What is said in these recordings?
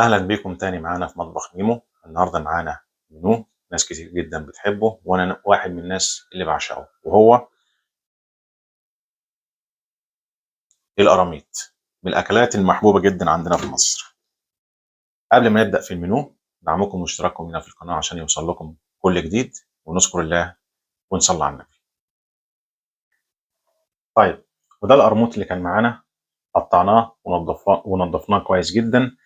اهلا بيكم تاني معانا في مطبخ ميمو. النهارده معانا منيو ناس كتير جدا بتحبه، وانا واحد من الناس اللي بعشقه، وهو القراميط، من الاكلات المحبوبة جدا عندنا في مصر. قبل ما نبدا في المنيو، دعمكم واشتراككم هنا في القناة عشان يوصل لكم كل جديد، ونذكر الله ونصلي على النبي. طيب، وده القرموط اللي كان معانا، قطعناه ونضفناه كويس جدا.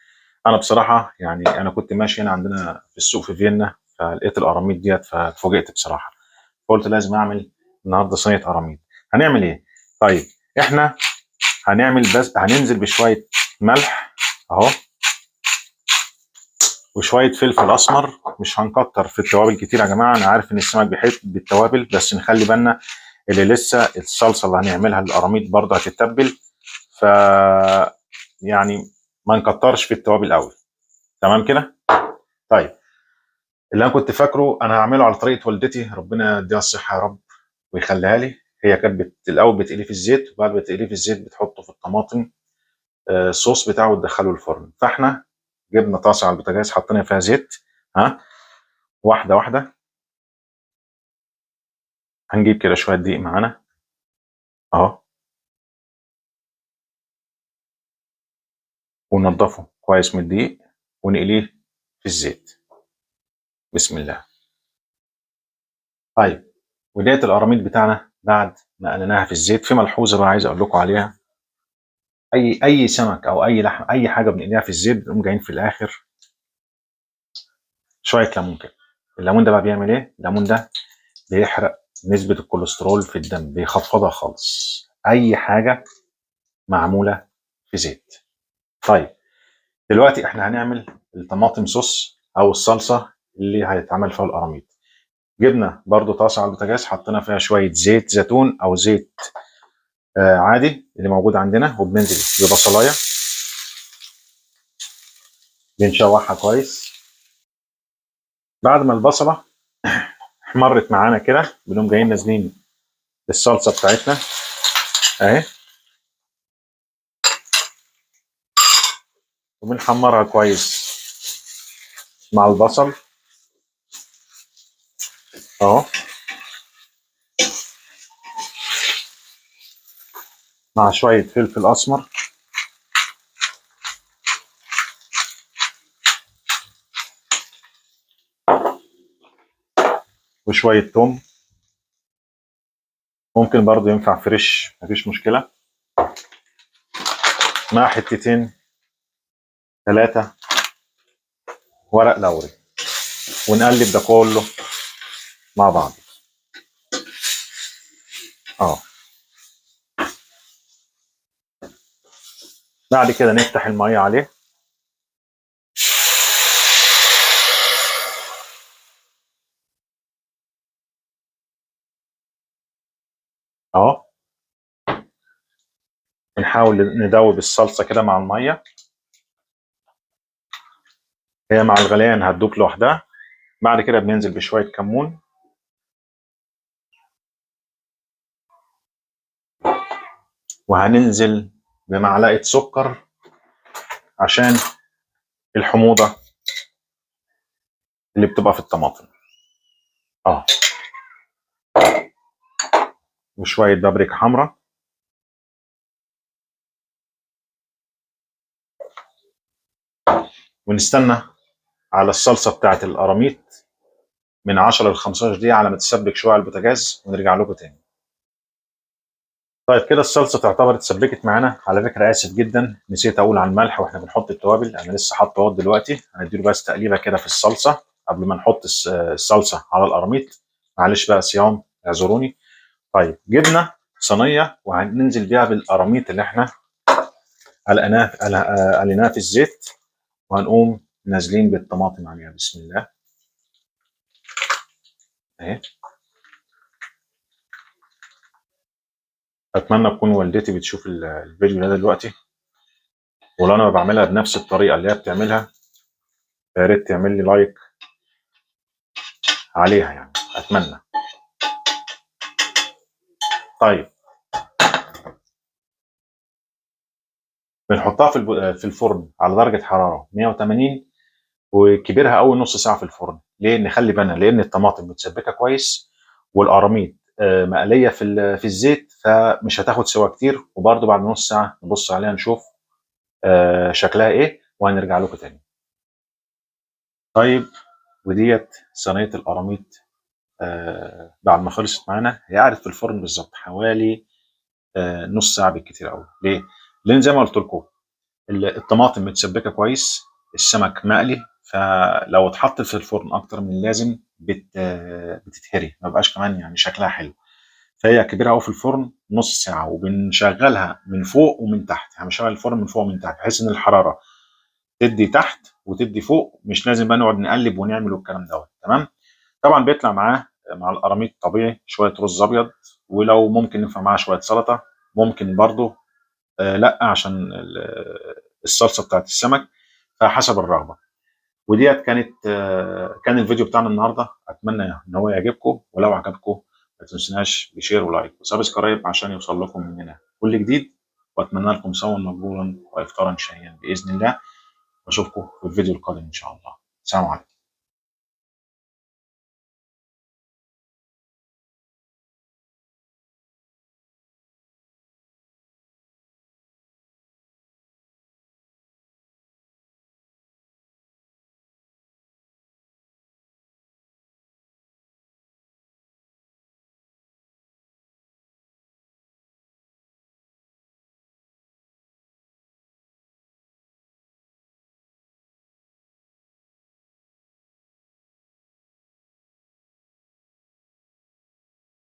انا بصراحة يعني انا كنت ماشي هنا عندنا في السوق في فيينا، فلقيت القراميط ديت فاتفوجئت بصراحة، فقلت لازم اعمل النهارده صينية قراميط. هنعمل ايه؟ طيب احنا هنعمل بس هننزل بشوية ملح اهو، وشوية فلفل اسمر. مش هنكتر في التوابل كتير يا جماعة، انا عارف ان السمك بيحب التوابل، بس نخلي بالنا اللي لسه الصلصه اللي هنعملها للقراميط برضه هتتبل، ف يعني ما نكترش في التوابل قوي. تمام كده؟ طيب اللي انا كنت فاكره انا هعمله على طريقه والدتي، ربنا يديها الصحة يا رب ويخليها لي. هي كانت الاول بتقليه في الزيت، وبعد ما تقليه في الزيت بتحطه في الطماطم الصوص بتاعه وتدخله الفرن. فاحنا جبنا طاسه على البوتاجاز، حطينا فيها زيت، ها، واحدة واحدة. هنجيب كده شوية دقيق معانا اهو، وننضفه كويس من الدقيق ونقليه في الزيت. بسم الله. طيب وديت القراميط بتاعنا بعد ما قليناها في الزيت. في ملحوظة بقى عايز اقول لكم عليها، اي سمك او اي لحم اي حاجة بنقليها في الزيت بنقوم جايين في الاخر شوية ليمون كده. الليمون ده بقى بيعمل ايه؟ الليمون ده بيحرق نسبه الكوليسترول في الدم، بيخفضها خالص. اي حاجة معمولة في زيت. طيب دلوقتي احنا هنعمل الطماطم صوص او الصلصه اللي هيتعمل فيها القراميط. جبنا برضو طاسه على البوتاجاز، حطينا فيها شوية زيت زيتون او زيت عادي اللي موجود عندنا، وبننزل ببصلايه بنشوحها كويس. بعد ما البصله احمرت معانا كده، بنقوم جايين نازلين بالصلصه بتاعتنا اهي، وبنحمرها كويس مع البصل اهو، مع شوية فلفل اسمر. وشوية توم، ممكن برضو ينفع فريش مفيش مشكلة، مع حتتين 3 ورق لوري، ونقلب ده كله مع بعض. بعد كده نفتح المية عليه، اهو، نحاول ندوب الصلصة كده مع المية، هي مع الغليان هتدوب لوحدها. بعد كده بننزل بشوية كمون، وهننزل بمعلقة سكر عشان الحموضة اللي بتبقى في الطماطم. وشوية بابريكا حمراء. ونستنى على الصلصة بتاعت القراميط من 10 ل 15 دقيقة على ما تسبك شوية على البوتاجاز، ونرجع لكم تاني. طيب كده الصلصة تعتبر اتسبكت معانا. على فكرة آسف جدا نسيت أقول على الملح واحنا بنحط التوابل، أنا لسه حاطه اهو دلوقتي. هنديله بس تقليبة كده في الصلصة قبل ما نحط الصلصة على القراميط، معلش بقى صيام اعذروني. طيب جبنا صينية وهننزل بيها بالقراميط اللي احنا قليناه في الزيت، وهنقوم نازلين بالطماطم عليها. بسم الله اهي. اتمنى تكون والدتي بتشوف الفيديو ده دلوقتي، ولو انا بعملها بنفس الطريقة اللي هي بتعملها يا ريت تعمل لي لايك عليها، اتمنى. طيب بنحطها في الفرن على درجه حرارة 180، وكبيرها اول نص ساعة في الفرن. ليه؟ نخلي بالنا لان الطماطم متسبكه كويس والقراميط مقلية في الزيت، فمش هتاخد سوا كتير. وبرده بعد نص ساعة نبص عليها نشوف شكلها ايه، وهنرجع لكم تاني. طيب وديت صينية القراميط بعد ما خلصت معانا، هي قعدت في الفرن بالظبط حوالي نص ساعة بالكتير قوي. ليه؟ لان زي ما قلت لكم الطماطم متسبكه كويس، السمك مقلي، فلو اتحط في الفرن اكتر من اللازم بتتهري، ما بقاش كمان يعني شكلها حلو. فهي كبيرة قوي في الفرن نص ساعة، وبنشغلها من فوق ومن تحت، يعني بنشغل الفرن من فوق ومن تحت بحيث ان الحرارة تدي تحت وتدي فوق، مش لازم بقى نقعد نقلب ونعمل والكلام دوت. تمام. طبعا بيطلع معاه مع القراميط طبيعي شوية رز ابيض، ولو ممكن ينفع معاه شوية سلطة، ممكن برضو لا عشان الصلصه بتاعت السمك، فحسب الرغبة. وديت كان الفيديو بتاعنا النهارده، اتمنى ان هو يعجبكم، ولو عجبكم ما تنسوناش ب share و like و subscribe عشان يوصل لكم مننا كل جديد، واتمنى لكم صوما مقبولا وافطارا شهيا باذن الله، واشوفكم في الفيديو القادم ان شاء الله. سلام عليكم.